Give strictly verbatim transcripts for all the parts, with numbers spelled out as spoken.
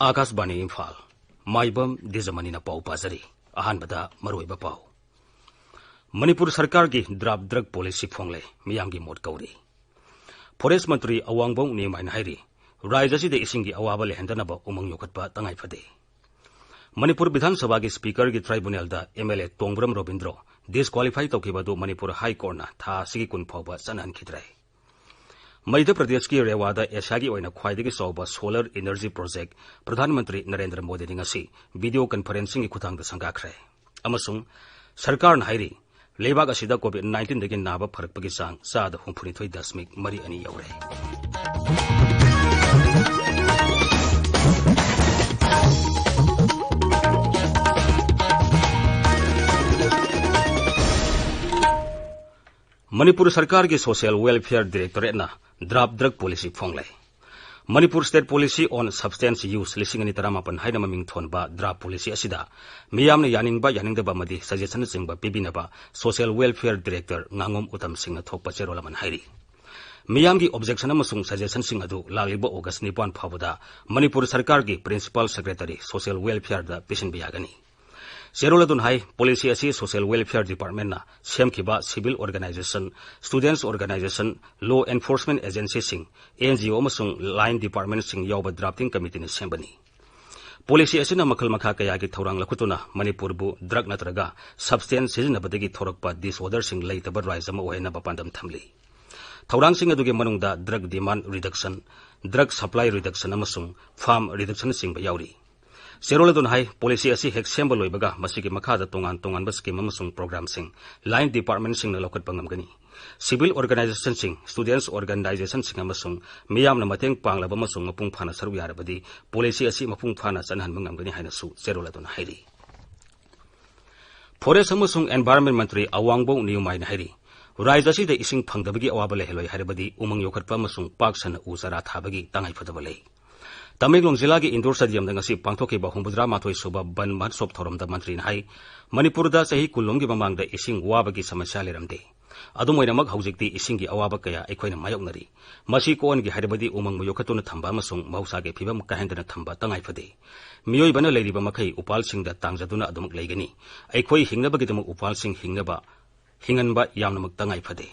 ꯑꯥꯀꯥꯁꯕꯥꯅꯤ ꯏꯝꯐꯥꯜ꯫ ꯃꯥꯏꯕꯝ ꯗꯤꯖꯃꯅꯤꯅ ꯄꯥꯎ ꯄꯥꯖꯔꯤ꯫ ꯑꯍꯥꯟꯕꯗ ꯃꯔꯨꯑꯣꯏꯕ ꯄꯥꯎ꯫ ꯃꯅꯤꯄꯨꯔ ꯁꯔꯀꯥꯔꯒꯤ draft drug policy ꯐꯣꯡꯂꯦ, ꯃꯤꯌꯥꯝꯒꯤ ꯃꯣꯠ ꯀꯧꯔꯤ꯫ Forest ꯃꯟꯇ꯭ꯔꯤ ꯑꯋꯥꯡꯕꯧ ꯅꯤꯌꯃꯥꯏꯅ ꯍꯥꯏꯔꯤ, ꯔꯥꯖ꯭ꯌ ꯑꯁꯤꯗ ꯏꯁꯤꯡꯒꯤ ꯑꯋꯥꯕ ꯂꯩꯍꯟꯗꯅꯕ ꯎꯃꯪ ꯌꯣꯛꯈꯠꯄ ꯇꯉꯥꯏ ꯐꯗꯦ꯫ ꯃꯅꯤꯄꯨꯔ ꯕꯤꯙꯥꯟ ꯁꯚꯥꯒꯤ speakerꯒꯤ tribunalꯗ MLA ꯇꯣꯡꯕ꯭ꯔꯝ ꯔꯣꯕꯤꯟꯗ꯭ꯔꯣ disqualify ꯇꯧꯈꯤꯕ ꯑꯗꯨ ꯃꯅꯤꯄꯨꯔ High Courtꯅ ꯊꯥ ꯑꯁꯤꯒꯤ ꯀꯨꯟ ꯐꯥꯎꯕ ꯆꯠꯅꯍꯟꯈꯤꯗ꯭ꯔꯦ꯫ ꯃꯙ꯭ꯌ ꯄ꯭ꯔꯗꯦꯁꯀꯤ ꯔꯦꯋꯥꯗ ꯑꯦꯁꯤꯌꯥꯒꯤ ꯑꯣꯏꯅ ꯈ꯭ꯋꯥꯏꯗꯒꯤ ꯆꯥꯎꯕ solar energy project Pradhan Mantri Narendra ꯃꯣꯗꯤꯅ ꯉꯁꯤ video conferencingꯒꯤ ꯈꯨꯠꯊꯥꯡꯗ ꯁꯪꯒꯥꯈ꯭ꯔꯦ꯫ ꯑꯃꯁꯨꯡ ꯁꯔꯀꯥꯔꯅ ꯍꯥꯏꯔꯤ, ꯂꯩꯕꯥꯛ ꯑꯁꯤꯗ COVID nineteenꯗꯒꯤ ꯅꯥꯕ ꯐꯔꯛꯄꯒꯤ ꯆꯥꯡ ꯆꯥꯗ ꯍꯨꯝꯐꯨꯅꯤꯊꯣꯏ ꯗꯁꯃꯤꯛ ꯃꯔꯤ ꯑꯅꯤ ꯌꯧꯔꯦ꯫ ꯃꯅꯤꯄꯨꯔ ꯁꯔꯀꯥꯔꯒꯤ Social Welfare Directorateꯅ draft drug policy ꯐꯣꯡꯂꯦ꯫ Manipur State Policy on Substance Use ꯂꯤꯁꯤꯡ ꯑꯅꯤ ꯇꯔꯥꯃꯥꯄꯟ ꯍꯥꯏꯅ ꯃꯃꯤꯡ ꯊꯣꯟꯕ draft policy ꯑꯁꯤꯗ ꯃꯤꯌꯥꯝꯅ ꯌꯥꯅꯤꯡꯕ ꯌꯥꯅꯤꯡꯗꯕ ꯑꯃꯗꯤ suggestionꯅꯆꯤꯡꯕ ꯄꯤꯕꯤꯅꯕ Social Welfare Director ꯉꯥꯉꯣꯝ ꯎꯇꯝ ꯁꯤꯡꯅ ꯊꯣꯛꯄ ꯆꯦꯔꯣꯜ ꯑꯃꯅ ꯍꯥꯏꯔꯤ꯫ ꯃꯤꯌꯥꯝꯒꯤ objection ꯑꯃꯁꯨꯡ suggestionꯁꯤꯡ ꯑꯗꯨ ꯂꯥꯛꯂꯤꯕ August ꯅꯤꯄꯥꯟ ꯐꯥꯎꯕꯗ ꯃꯅꯤꯄꯨꯔ ꯁꯔꯀꯥꯔꯒꯤ Principal Secretary Social Welfareꯗ ꯄꯤꯁꯤꯟꯕ ꯌꯥꯒꯅꯤ꯫ ꯆꯦꯔꯣꯜ ꯑꯗꯨꯅ ꯍꯥꯏ, policy ꯑꯁꯤ Social Welfare Departmentꯅ ꯁꯦꯝꯈꯤꯕ civil organisation, students organisation, law enforcement agencyꯁꯤꯡ, NGO ꯑꯃꯁꯨꯡ line departmentꯁꯤꯡ ꯌꯥꯎꯕ drafting committeeꯅ ꯁꯦꯝꯕꯅꯤ꯫ Policy ꯑꯁꯤꯅ ꯃꯈꯜ ꯃꯈꯥ ꯀꯌꯥꯒꯤ ꯊꯧꯔꯥꯡ ꯂꯧꯈꯠꯇꯨꯅ ꯃꯅꯤꯄꯨꯔꯕꯨ drug ꯅꯠꯇ꯭ꯔꯒ substance ꯁꯤꯖꯤꯟꯅꯕꯗꯒꯤ ꯊꯣꯔꯛꯄ disorderꯁꯤꯡ ꯂꯩꯇꯕ ꯔꯥꯖ꯭ꯌ ꯑꯃ ꯑꯣꯏꯍꯟꯅꯕ ꯄꯥꯟꯗꯝ ꯊꯝꯂꯤ꯫ ꯊꯧꯔꯥꯡꯁꯤꯡ ꯑꯗꯨꯒꯤ ꯃꯅꯨꯡꯗ drug demand reduction, drug supply reduction ꯑꯃꯁꯨꯡ farm reductionꯅꯆꯤꯡꯕ ꯌꯥꯎꯔꯤ꯫ ꯆꯦꯔꯣꯜ ꯑꯗꯨꯅ ꯍꯥꯏ, policy ꯑꯁꯤ ꯍꯦꯛ ꯁꯦꯝꯕ ꯂꯣꯏꯕꯒ ꯃꯁꯤꯒꯤ ꯃꯈꯥꯗ ꯇꯣꯉꯥꯟ ꯇꯣꯉꯥꯟꯕ scheme ꯑꯃꯁꯨꯡ programꯁꯤꯡ line departmentꯁꯤꯡꯅ ꯂꯧꯈꯠꯄ ꯉꯝꯒꯅꯤ꯫ Civil organizationꯁꯤꯡ, students organizationꯁꯤꯡ ꯑꯃꯁꯨꯡ ꯃꯤꯌꯥꯝꯅ ꯃꯇꯦꯡ ꯄꯥꯡꯂꯕ ꯑꯃꯁꯨꯡ ꯃꯄꯨꯡ ꯐꯥꯅ ꯁꯔꯨꯛ ꯌꯥꯔꯕꯗꯤ policy ꯑꯁꯤ ꯃꯄꯨꯡ ꯐꯥꯅ ꯆꯠꯅꯍꯟꯕ ꯉꯝꯒꯅꯤ ꯍꯥꯏꯅꯁꯨ ꯆꯦꯔꯣꯜ ꯑꯗꯨꯅ ꯍꯥꯏꯔꯤ꯫ Forest ꯑꯃꯁꯨꯡ Environment ꯃꯟꯇ꯭ꯔꯤ ꯑꯋꯥꯡꯕꯧ ꯅꯤꯌꯨꯃꯥꯏꯅ ꯍꯥꯏꯔꯤ, ꯔꯥꯖ꯭ꯌ ꯑꯁꯤꯗ ꯏꯁꯤꯡ ꯐꯪꯗꯕꯒꯤ ꯑꯋꯥꯕ ꯂꯩꯍꯜꯂꯣꯏ ꯍꯥꯏꯔꯕꯗꯤ ꯎꯃꯪ ꯌꯣꯛꯈꯠꯄ ꯑꯃꯁꯨꯡ ꯄꯥꯛ ꯁꯟꯅ ꯎ ꯆꯥꯔꯥ ꯊꯥꯕꯒꯤ ꯇꯉꯥꯏ ꯐꯗꯕ ꯂꯩ꯫ ꯇꯃꯦꯡꯂꯣꯡ ꯖꯤꯂꯥꯒꯤ indoor stadiumꯗ ꯉꯁꯤ ꯄꯥꯡꯊꯣꯛꯈꯤꯕ ꯍꯨꯝꯐꯨꯇꯔꯥ ꯃꯥꯊꯣꯏ ꯁꯨꯕ ꯕꯟ ꯃꯍꯣꯠꯁꯣꯕ ꯊꯧꯔꯝꯗ ꯃꯟꯇ꯭ꯔꯤꯅ ꯍꯥꯏ, ꯃꯅꯤꯄꯨꯔꯗ ꯆꯍꯤ ꯀꯨꯟꯂꯣꯝꯒꯤ ꯃꯃꯥꯡꯗ ꯏꯁꯤꯡ ꯋꯥꯕꯒꯤ ꯁꯃꯁ꯭ꯌꯥ ꯂꯩꯔꯝꯗꯦ꯫ ꯑꯗꯨꯝ ꯑꯣꯏꯅꯃꯛ, ꯍꯧꯖꯤꯛꯇꯤ ꯏꯁꯤꯡꯒꯤ ꯑꯋꯥꯕ ꯀꯌꯥ ꯑꯩꯈꯣꯏꯅ ꯃꯥꯌꯣꯛꯅꯔꯤ꯫ ꯃꯁꯤ ꯀꯣꯛꯍꯟꯒꯦ ꯍꯥꯏꯔꯕꯗꯤ ꯎꯃꯪꯕꯨ ꯌꯣꯛꯈꯠꯇꯨꯅ ꯊꯝꯕ ꯑꯃꯁꯨꯡ ꯃꯍꯧꯁꯥꯒꯤ ꯐꯤꯕꯝ ꯀꯥꯏꯍꯟꯗꯅ ꯊꯝꯕ ꯇꯉꯥꯏ ꯐꯗꯦ꯫ ꯃꯤꯑꯣꯏꯕꯅ ꯂꯩꯔꯤꯕ ꯃꯈꯩ ꯎꯄꯥꯜꯁꯤꯡꯗ ꯇꯥꯡꯖꯗꯨꯅ ꯑꯗꯨꯃꯛ ꯂꯩꯒꯅꯤ꯫ ꯑꯩꯈꯣꯏ ꯍꯤꯡꯅꯕꯒꯤꯗꯃꯛ ꯎꯄꯥꯜꯁꯤꯡ ꯍꯤꯡꯅꯕ, ꯍꯤꯡꯍꯟꯕ ꯌꯥꯝꯅꯃꯛ ꯇꯉꯥꯏ ꯐꯗꯦ꯫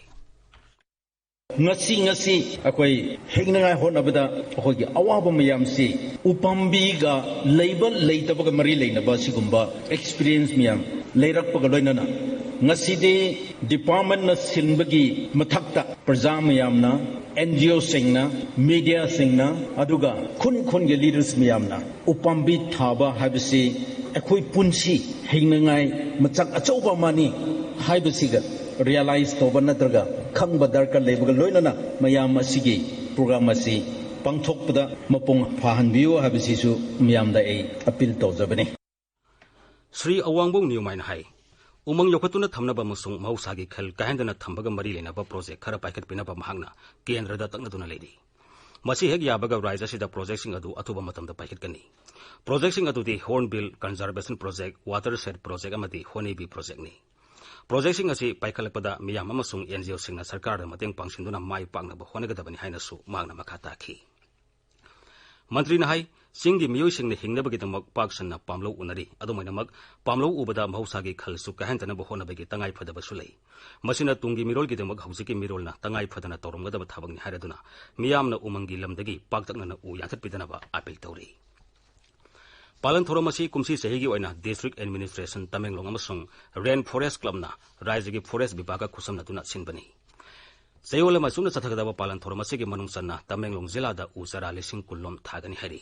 ꯉꯁꯤ, ꯉꯁꯤ ꯑꯩꯈꯣꯏ ꯍꯤꯡꯅꯉꯥꯏ ꯍꯣꯠꯅꯕꯗ ꯑꯩꯈꯣꯏꯒꯤ ꯑꯋꯥꯕ ꯃꯌꯥꯝꯁꯤ ꯎꯄꯥꯝꯕꯤꯒ ꯂꯩꯕ ꯂꯩꯇꯕꯒ ꯃꯔꯤ ꯂꯩꯅꯕ ꯁꯤꯒꯨꯝꯕ experience ꯃꯌꯥꯝ ꯂꯩꯔꯛꯄꯒ ꯂꯣꯏꯅꯅ ꯉꯁꯤꯗꯤ departmentꯅ ꯁꯤꯟꯕꯒꯤ ꯃꯊꯛꯇ ꯄ꯭ꯔꯖꯥ ꯃꯌꯥꯝꯅ, NGOꯁꯤꯡꯅ, mediaꯁꯤꯡꯅ, ꯑꯗꯨꯒ ꯈꯨꯟ ꯈꯨꯟꯒꯤ leaders ꯃꯌꯥꯝꯅ ꯎꯄꯥꯝꯕꯤ ꯊꯥꯕ ꯍꯥꯏꯕꯁꯤ ꯑꯩꯈꯣꯏ ꯄꯨꯟꯁꯤ ꯍꯤꯡꯅꯉꯥꯏ ꯃꯆꯥꯛ ꯑꯆꯧꯕ ꯑꯃꯅꯤ ꯍꯥꯏꯕꯁꯤꯒ realize ꯇꯧꯕ ꯅꯠꯇ꯭ꯔꯒ ꯈꯪꯕ ꯗꯔꯀꯥꯔ ꯂꯩꯕꯒ ꯂꯣꯏꯅꯅ ꯃꯌꯥꯝ ꯑꯁꯤꯒꯤ program ꯑꯁꯤ ꯄꯥꯡꯊꯣꯛꯄꯗ ꯃꯄꯨꯡ ꯐꯥꯍꯟꯕꯤꯌꯨ ꯍꯥꯏꯕꯁꯤꯁꯨ ꯃꯤꯌꯥꯝꯗ ꯑꯩ appeal ꯇꯧꯖꯕꯅꯤ꯫ ꯁ꯭ꯔꯤ ꯑꯋꯥꯡꯕꯧ ꯅꯤꯌꯨꯃꯥꯏꯅ ꯍꯥꯏ, ꯎꯃꯪ ꯌꯣꯛꯈꯠꯇꯨꯅ ꯊꯝꯅꯕ ꯑꯃꯁꯨꯡ ꯃꯍꯧꯁꯥꯒꯤ ꯈꯜ ꯀꯥꯏꯍꯟꯗꯅ ꯊꯝꯕꯒ ꯃꯔꯤ ꯂꯩꯅꯕ project ꯈꯔ ꯄꯥꯏꯈꯠꯄꯤꯅꯕ ꯃꯍꯥꯛꯅ ꯀꯦꯟꯗ꯭ꯔꯗ ꯇꯛꯅꯗꯨꯅ ꯂꯩꯔꯤ꯫ ꯃꯁꯤ ꯍꯦꯛ ꯌꯥꯕꯒ ꯔꯥꯖ꯭ꯌ ꯑꯁꯤꯗ projectꯁꯤꯡ ꯑꯗꯨ ꯑꯊꯨꯕ ꯃꯇꯝꯗ ꯄꯥꯏꯈꯠꯀꯅꯤ꯫ Projectꯁꯤꯡ ꯑꯗꯨꯗꯤ Hornbill Conservation Project, Watershed Project ꯑꯃꯗꯤ Honeybee Projectꯅꯤ꯫ Projectꯁꯤꯡ ꯑꯁꯤ ꯄꯥꯏꯈꯠꯂꯛꯄꯗ ꯃꯤꯌꯥꯝ ꯑꯃꯁꯨꯡ NGOꯁꯤꯡꯅ ꯁꯔꯀꯥꯔꯗ ꯃꯇꯦꯡ ꯄꯥꯡꯁꯤꯟꯗꯨꯅ ꯃꯥꯏ ꯄꯥꯛꯅꯕ ꯍꯣꯠꯅꯒꯗꯕꯅꯤ ꯍꯥꯏꯅꯁꯨ ꯃꯍꯥꯛꯅ ꯃꯈꯥ ꯇꯥꯈꯤ꯫ ꯃꯟꯇ꯭ꯔꯤꯅ ꯍꯥꯏ, ꯆꯤꯡꯒꯤ ꯃꯤꯑꯣꯏꯁꯤꯡꯅ ꯍꯤꯡꯅꯕꯒꯤꯗꯃꯛ ꯄꯥꯛ ꯁꯟꯅ ꯄꯥꯝꯂꯧ ꯎꯅꯔꯤ꯫ ꯑꯗꯨꯝ ꯑꯣꯏꯅꯃꯛ, ꯄꯥꯝꯂꯧ ꯎꯕꯗ ꯃꯍꯧꯁꯥꯒꯤ ꯈꯜꯁꯨ ꯀꯥꯏꯍꯟꯗꯅꯕ ꯍꯣꯠꯅꯕꯒꯤ ꯇꯉꯥꯏ ꯐꯗꯕꯁꯨ ꯂꯩ꯫ ꯃꯁꯤꯅ ꯇꯨꯡꯒꯤ ꯃꯤꯔꯣꯜꯒꯤꯗꯃꯛ ꯍꯧꯖꯤꯛꯀꯤ ꯃꯤꯔꯣꯜꯅ ꯇꯉꯥꯏ ꯐꯗꯅ ꯇꯧꯔꯝꯒꯗꯕ ꯊꯕꯛꯅꯤ ꯍꯥꯏꯔꯗꯨꯅ ꯃꯤꯌꯥꯝꯅ ꯎꯃꯪꯒꯤ ꯂꯝꯗꯒꯤ ꯄꯥꯛꯇꯛꯅꯅ ꯎ ꯌꯥꯟꯊꯠꯄꯤꯗꯅꯕ appeal ꯇꯧꯔꯤ꯫ ꯄꯥꯂꯟ ꯊꯧꯔꯝ ꯑꯁꯤ ꯀꯨꯝꯁꯤ ꯆꯍꯤꯒꯤ ꯑꯣꯏꯅ District Administration ꯇꯃꯦꯡꯂꯣꯡ ꯑꯃꯁꯨꯡ Rain Forest Clubꯅ ꯔꯥꯏꯖ꯭ꯌꯒꯤ forest ꯕꯤꯚꯥꯒꯀ ꯈꯨꯠꯁꯝꯅꯗꯨꯅ ꯁꯤꯟꯕꯅꯤ꯫ ꯆꯌꯣꯜ ꯑꯃ ꯆꯨꯞꯅ ꯆꯠꯊꯒꯗꯕ ꯄꯥꯂꯟ ꯊꯧꯔꯝ ꯑꯁꯤꯒꯤ ꯃꯅꯨꯡ ꯆꯟꯅ ꯇꯃꯦꯡꯂꯣꯡ ꯖꯤꯂꯥꯗ ꯎ ꯆꯥꯔꯥ ꯂꯤꯁꯤꯡ ꯀꯨꯟ ꯂꯣꯝ ꯊꯥꯒꯅꯤ ꯍꯥꯏꯔꯤ꯫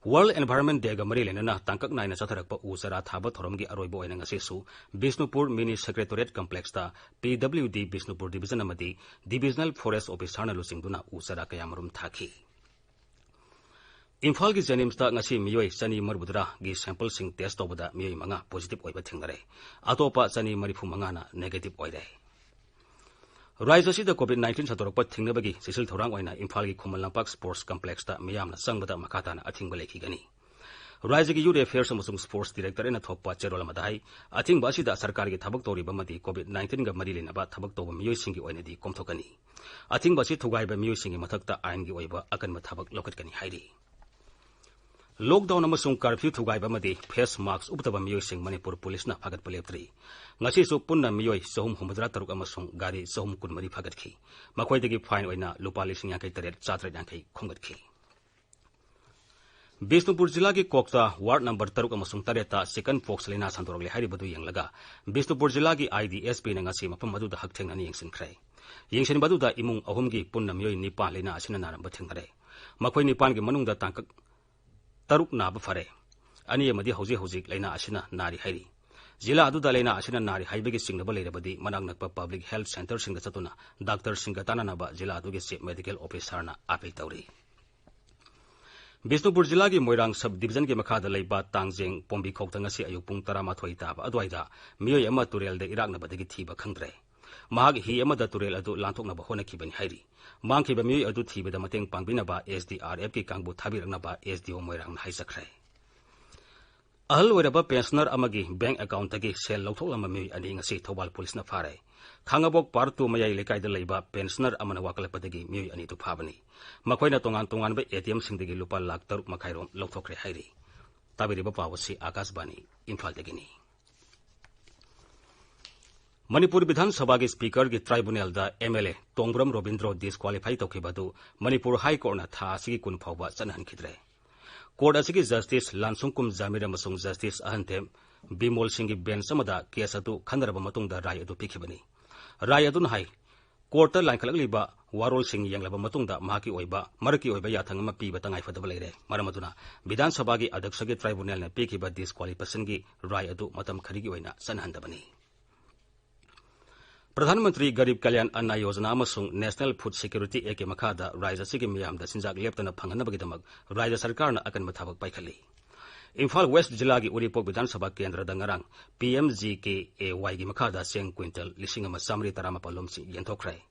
World Environment Dayꯒ ꯃꯔꯤ ꯂꯩꯅꯅ ꯇꯥꯡꯀꯛ ꯅꯥꯏꯅ ꯆꯠꯊꯔꯛꯄ ꯎ ꯆꯥꯔꯥ ꯊꯥꯕ ꯊꯧꯔꯝꯒꯤ ꯑꯔꯣꯏꯕ ꯑꯣꯏꯅ ꯉꯁꯤꯁꯨ Bishnupur Mini Secretariat Complexꯇ PWD Bishnupur Division ꯑꯃꯗꯤ Divisional Forest Officerꯅ ꯂꯨꯆꯤꯡꯗꯨꯅ ꯎ ꯆꯥꯔꯥ ꯀꯌꯥꯃꯔꯨꯝ ꯊꯥꯈꯤ꯫ ꯏꯝꯐꯥꯜꯒꯤ JNIMSꯇ ꯉꯁꯤ ꯃꯤꯑꯣꯏ ꯆꯅꯤ ꯃꯔꯤꯐꯨꯇꯔꯥꯒꯤ sampleꯁꯤꯡ test ꯇꯧꯕꯗ ꯃꯤꯑꯣꯏ ꯃꯉꯥ positive ꯑꯣꯏꯕ ꯊꯦꯡꯅꯔꯦ꯫ ꯑꯇꯣꯞꯄ ꯆꯅꯤ ꯃꯔꯤꯐꯨ ꯃꯉꯥꯅ negative ꯑꯣꯏꯔꯦ꯫ ꯔꯥꯖ꯭ꯌ ꯑꯁꯤꯗ COVID nineteen ꯁꯟꯗꯣꯔꯛꯄ ꯊꯤꯡꯅꯕꯒꯤ ꯆꯦꯛꯁꯤꯜ ꯊꯧꯔꯥꯡ ꯑꯣꯏꯅ ꯏꯝꯐꯥꯜꯒꯤ ꯈꯨꯃꯟ ꯂꯝꯄꯥꯛ Sports Complexꯇ ꯃꯤꯌꯥꯝꯅ ꯆꯪꯕꯗ ꯃꯈꯥ ꯇꯥꯅ ꯑꯊꯤꯡꯕ ꯂꯩꯈꯤꯒꯅꯤ꯫ ꯔꯥꯖ꯭ꯌꯒꯤ Youth Affairs ꯑꯃꯁꯨꯡ Sports Director ꯑꯦꯟ ꯊꯣꯛꯄ ꯆꯦꯔꯣꯜ ꯑꯃꯗ ꯍꯥꯏ, ꯑꯊꯤꯡꯕ ꯑꯁꯤꯗ ꯁꯔꯀꯥꯔꯒꯤ ꯊꯕꯛ ꯇꯧꯔꯤꯕ ꯑꯃꯗꯤ COVID nineteen ꯒ ꯃꯔꯤ ꯂꯩꯅꯕ ꯊꯕꯛ ꯇꯧꯕ ꯃꯤꯑꯣꯏꯁꯤꯡꯒꯤ ꯑꯣꯏꯅꯗꯤ ꯀꯣꯝꯊꯣꯛꯀꯅꯤ꯫ ꯑꯊꯤꯡꯕ ꯑꯁꯤ ꯊꯨꯒꯥꯏꯕ ꯃꯤꯑꯣꯏꯁꯤꯡꯒꯤ ꯃꯊꯛꯇ ꯑꯥꯏꯟꯒꯤ ꯑꯣꯏꯕ ꯑꯀꯟꯕ ꯊꯕꯛ ꯂꯧꯈꯠꯀꯅꯤ ꯍꯥꯏꯔꯤ꯫ Lockdown ꯑꯃꯁꯨꯡ curfew ꯊꯨꯒꯥꯏꯕ ꯑꯃꯗꯤ face mask ꯎꯞꯇꯕ ꯃꯤꯑꯣꯏꯁꯤꯡ ꯃꯅꯤꯄꯨꯔ ꯄꯨꯂꯤꯁꯅ ꯐꯥꯒꯠꯄ ꯂꯦꯞꯇ꯭ꯔꯤ꯫ ꯉꯁꯤꯁꯨ ꯄꯨꯟꯅ ꯃꯤꯑꯣꯏ ꯆꯍꯨꯝ ꯍꯨꯝꯐꯨꯇꯔꯥ ꯇꯔꯨꯛ ꯑꯃꯁꯨꯡ ꯒꯥꯔꯤ ꯆꯍꯨꯝ ꯀꯨꯟꯃꯔꯤ ꯐꯥꯒꯠꯈꯤ꯫ ꯃꯈꯣꯏꯗꯒꯤ fine ꯑꯣꯏꯅ ꯂꯨꯄꯥ ꯂꯤꯁꯤꯡ ꯌꯥꯡꯈꯩ ꯇꯔꯦꯠ ꯆꯥꯇ꯭ꯔꯦꯠ ꯌꯥꯡꯈꯩ ꯈꯣꯝꯒꯠꯈꯤ꯫ ꯕꯤꯁꯅꯨꯄꯨꯔ ꯖꯤꯂꯥꯒꯤ ꯀꯣꯛꯇ ward number ꯇꯔꯨꯛ ꯑꯃꯁꯨꯡ ꯇꯔꯦꯠꯇ chicken pox ꯂꯩꯅꯥ ꯁꯟꯗꯣꯔꯛꯂꯦ ꯍꯥꯏꯔꯤꯕꯗꯨ ꯌꯦꯡꯂꯒ ꯕꯤꯁꯅꯨꯄꯨꯔ ꯖꯤꯂꯥꯒꯤ IDSPꯅ ꯉꯁꯤ ꯃꯐꯝ ꯑꯗꯨꯗ ꯍꯛꯊꯦꯡꯅꯅ ꯌꯦꯡꯁꯤꯟꯈ꯭ꯔꯦ꯫ ꯌꯦꯡꯁꯤꯟꯕ ꯑꯗꯨꯗ ꯏꯃꯨꯡ ꯑꯍꯨꯝꯒꯤ ꯄꯨꯟꯅ ꯃꯤꯑꯣꯏ ꯅꯤꯄꯥꯟ ꯂꯩꯅꯥ ꯑꯁꯤꯅ ꯅꯥꯔꯝꯕ ꯊꯦꯡꯅꯔꯦ꯫ ꯃꯈꯣꯏ ꯅꯤꯄꯥꯟꯒꯤ ꯃꯅꯨꯡꯗ ꯇꯥꯡꯀꯛ ꯇꯔꯨꯛ ꯅꯥꯕ ꯐꯔꯦ꯫ ꯑꯅꯤ ꯑꯃꯗꯤ ꯍꯧꯖꯤꯛ ꯍꯧꯖꯤꯛ ꯂꯩꯅꯥ ꯑꯁꯤꯅ ꯅꯥꯔꯤ ꯍꯥꯏꯔꯤ꯫ ꯖꯤꯂꯥ ꯑꯗꯨꯗ ꯂꯩꯅꯥ ꯑꯁꯤꯅ ꯅꯥꯔꯤ ꯍꯥꯏꯕꯒꯤ ꯆꯤꯡꯅꯕ ꯂꯩꯔꯕꯗꯤ ꯃꯅꯥꯛ ꯅꯛꯄ public health centreꯁꯤꯡꯗ ꯆꯠꯇꯨꯅ doctorꯁꯤꯡꯒ ꯇꯥꯟꯅꯅꯕ ꯖꯤꯂꯥ ꯑꯗꯨꯒꯤ chief medical officerꯅ appeal ꯇꯧꯔꯤ꯫ ꯕꯤꯁꯅꯨꯄꯨꯔ ꯖꯤꯂꯥꯒꯤ ꯃꯣꯏꯔꯥꯡ sub divisionꯒꯤ ꯃꯈꯥꯗ ꯂꯩꯕ ꯇꯥꯡꯖꯦꯡ ꯄꯣꯝꯕꯤꯈꯣꯛꯇ ꯉꯁꯤ ꯑꯌꯨꯛ ꯄꯨꯡ ꯇꯔꯥꯃꯥꯊꯣꯏ ꯇꯥꯕ ꯑꯗꯨꯋꯥꯏꯗ ꯃꯤꯑꯣꯏ ꯑꯃ ꯇꯨꯔꯦꯜꯗ ꯏꯔꯥꯛꯅꯕꯗꯒꯤ ꯊꯤꯕ ꯈꯪꯗ꯭ꯔꯦ꯫ ꯃꯍꯥꯛ ꯍꯤ ꯑꯃꯗ ꯇꯨꯔꯦꯜ ꯑꯗꯨ ꯂꯥꯟꯊꯣꯛꯅꯕ ꯍꯣꯠꯅꯈꯤꯕꯅꯤ ꯍꯥꯏꯔꯤ꯫ ꯃꯥꯡꯈꯤꯕ ꯃꯤꯑꯣꯏ ꯑꯗꯨ ꯊꯤꯕꯗ ꯃꯇꯦꯡ ꯄꯥꯡꯕꯤꯅꯕ SDRFꯀꯤ ꯀꯥꯡꯕꯨ ꯊꯥꯕꯤꯔꯛꯅꯕ SDO ꯃꯣꯏꯔꯥꯡꯅ ꯍꯥꯏꯖꯈ꯭ꯔꯦ꯫ ꯑꯍꯜ ꯑꯣꯏꯔꯕ pensioner ꯑꯃꯒꯤ bank accountꯇꯒꯤ ꯁꯦꯜ ꯂꯧꯊꯣꯛꯂꯝꯕ ꯃꯤꯑꯣꯏ ꯑꯅꯤ ꯉꯁꯤ ꯊꯧꯕꯥꯜ ꯄꯨꯂꯤꯁꯅ ꯐꯥꯔꯦ꯫ ꯈꯥꯡꯉꯕꯣꯛ part two ꯃꯌꯥꯏ ꯂꯩꯀꯥꯏꯗ ꯂꯩꯕ pensioner ꯑꯃꯅ ꯋꯥꯀꯠꯂꯛꯄꯗꯒꯤ ꯃꯤꯑꯣꯏ ꯑꯅꯤꯗꯨ ꯐꯥꯕꯅꯤ꯫ ꯃꯈꯣꯏꯅ ꯇꯣꯉꯥꯟ ꯇꯣꯉꯥꯟꯕ ATMꯁꯤꯡꯗꯒꯤ ꯂꯨꯄꯥ ꯂꯥꯈ ꯇꯔꯨꯛ ꯃꯈꯥꯏꯔꯣꯝ ꯂꯧꯊꯣꯛꯈ꯭ꯔꯦ ꯍꯥꯏꯔꯤ꯫ ꯇꯥꯕꯤꯔꯤꯕ ꯄꯥꯎ ꯑꯁꯤ ꯑꯥꯀꯥꯁꯕꯥꯅꯤ ꯏꯝꯐꯥꯜꯗꯒꯤꯅꯤ꯫ ꯃꯅꯤꯄꯨꯔ ꯕꯤꯙꯥꯟ ꯁꯚꯥꯒꯤ speakerꯒꯤ tribunalꯗ MLA ꯇꯣꯡꯕ꯭ꯔꯝ ꯔꯣꯕꯤꯟꯗ꯭ꯔꯣ disqualify ꯇꯧꯈꯤꯕ ꯑꯗꯨ ꯃꯅꯤꯄꯨꯔ High Courtꯅ ꯊꯥ ꯑꯁꯤꯒꯤ ꯀꯨꯟ ꯐꯥꯎꯕ ꯆꯠꯅꯍꯟꯈꯤꯗ꯭ꯔꯦ꯫ Court ꯑꯁꯤꯒꯤ Justice ꯂꯥꯟꯁꯨꯡꯀꯨꯝ ꯖꯥꯃꯤꯔ ꯑꯃꯁꯨꯡ Justice ꯑꯍꯟꯊꯦꯝ ꯕꯤꯃꯣꯜ ꯁꯤꯡꯒꯤ bench ꯑꯃꯗ case ꯑꯗꯨ ꯈꯟꯅꯔꯕ ꯃꯇꯨꯡꯗ ꯔꯥꯏ ꯑꯗꯨ ꯄꯤꯈꯤꯕꯅꯤ꯫ ꯔꯥꯏ ꯑꯗꯨꯅ ꯍꯥꯏ, courtꯇ ꯂꯥꯟꯈꯠꯂꯛꯂꯤꯕ ꯋꯥꯔꯣꯜꯁꯤꯡ ꯌꯦꯡꯂꯕ ꯃꯇꯨꯡꯗ ꯃꯍꯥꯛꯀꯤ ꯑꯣꯏꯕ, ꯃꯔꯛꯀꯤ ꯑꯣꯏꯕ ꯌꯥꯊꯪ ꯑꯃ ꯄꯤꯕ ꯇꯉꯥꯏꯐꯗꯕ ꯂꯩꯔꯦ꯫ ꯃꯔꯝ ꯑꯗꯨꯅ ꯕꯤꯙꯥꯟ ꯁꯚꯥꯒꯤ ꯑꯗ꯭ꯌꯛꯁꯒꯤ tribunalꯅ ꯄꯤꯈꯤꯕ disqualificationꯒꯤ ꯔꯥꯏ ꯑꯗꯨ ꯃꯇꯝ ꯈꯔꯒꯤ ꯑꯣꯏꯅ ꯆꯠꯅꯍꯟꯗꯕꯅꯤ꯫ ꯄ꯭ꯔꯙꯥꯟ ꯃꯟꯇ꯭ꯔꯤ ꯒꯔꯤꯕ ꯀꯂꯌꯥꯟ ꯑꯟꯅ ꯌꯣꯖꯅꯥ ꯑꯃꯁꯨꯡ National Food Security Actꯀꯤ ꯃꯈꯥꯗ ꯔꯥꯖ꯭ꯌ ꯑꯁꯤꯒꯤ ꯃꯤꯌꯥꯝꯗ ꯆꯤꯟꯖꯥꯛ ꯂꯦꯞꯇꯅ ꯐꯪꯍꯟꯅꯕꯒꯤꯗꯃꯛ ꯔꯥꯖ꯭ꯌ ꯁꯔꯀꯥꯔꯅ ꯑꯀꯟꯕ ꯊꯕꯛ ꯄꯥꯏꯈꯠꯂꯤ꯫ ꯏꯝꯐꯥꯜ West ꯖꯤꯂꯥꯒꯤ ꯎꯔꯤꯄꯣꯛ ꯕꯤꯙꯥꯟ ꯁꯚꯥ ꯀꯦꯟꯗ꯭ꯔꯗ ꯉꯔꯥꯡ PMGKAYꯒꯤ ꯃꯈꯥꯗ ꯆꯦꯡ quintal ꯂꯤꯁꯤꯡ ꯑꯃ ꯆꯥꯃꯔꯤ ꯇꯔꯥꯃꯥꯄꯜ ꯂꯣꯝ ꯌꯦꯟꯊꯣꯛꯈ꯭ꯔꯦ꯫